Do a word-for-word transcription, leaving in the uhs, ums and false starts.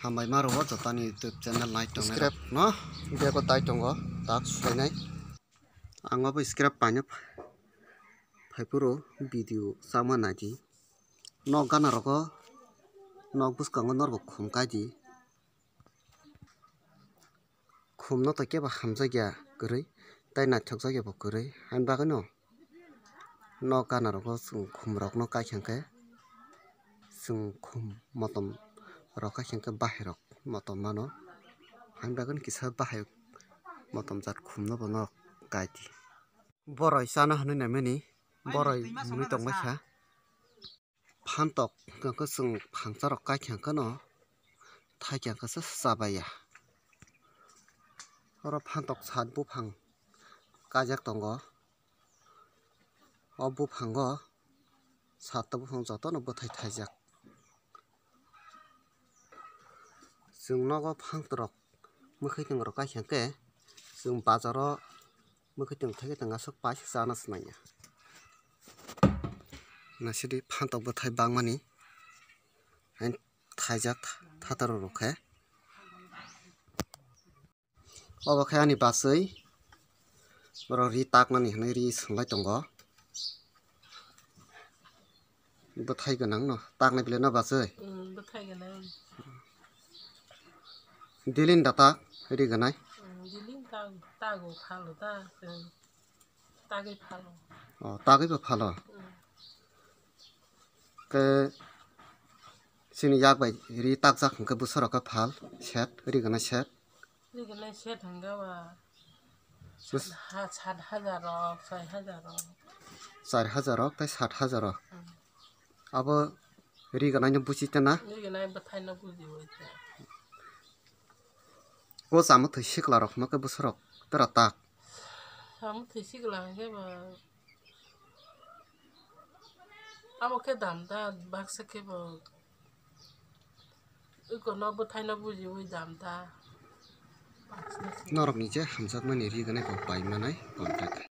Hambai ma rwo jotoni YouTube channel nai tongnai rok no. Bego tai tongo, tak sulainai. Ang obo scrap paina phaiphuru video chama naidi. Nok gana rogo, nok bwskango norbo khum kaidi. Khum no to kebo hamjakya kwrwi, tei naithokjakya bo kwrwi. Haini bagwino nok gana rogo chwng khum rokno kaikha khe, chwng khum motom rok kaikha khe bahai rok motom mano. Haini bagwino kisa bahai motom jat khum no bono kaidi. Boroi chana hwnwi naimani, boroi mwnwi tongbaikha. Phantok hwnkhe chwng phangsa rok kaikha kheno thaikha khe se chabaiya. Oro phantok sat buphang kaijak tongo. O buphango satta buphang jotono bwthai thaijak. Chwng nogo phantok rok mwkhwtwng rok kaikha khe chwng bazaro mwkhwtwng thai khe tong aswk paisa chana swnamya. Naisidi phantok bwthai bangmani hain thaijak thataro rok khe. Obo khe ani bachwi, borok ri taknani hwnwi ri swlai tongo. Bwthai gwnang no taknai belai no bachwi. Mm, bwthai gwnang. Dilin da tak ri gwnai. Mm, dilin tak, tago phalo ta, chwng tagwi phalo. O, tagwi bo phalo. Mm. Ke chini yak bai ri takjak hwnkhe bwsarok khe phal set, ri gwnai set. Ri gwnai set hwnkhe ba Bus- sat ha-, sat hajar rok, soi hajar rok. Char hajar rok tei sat hajar rok. Mm. Abo ri gwnai no buchi tana? Ri gwnai bwthai no buji bai ta. O chama thwi sikla rok hwnba khe bwsarok tera tak. Chama thwi sikla hwnkhe ba abo khe dam ta baksa khe bo. Iko no bwthai no bujiwi dam ta. Norok ni je hamjakmani ri gwnai bo pai manai contact.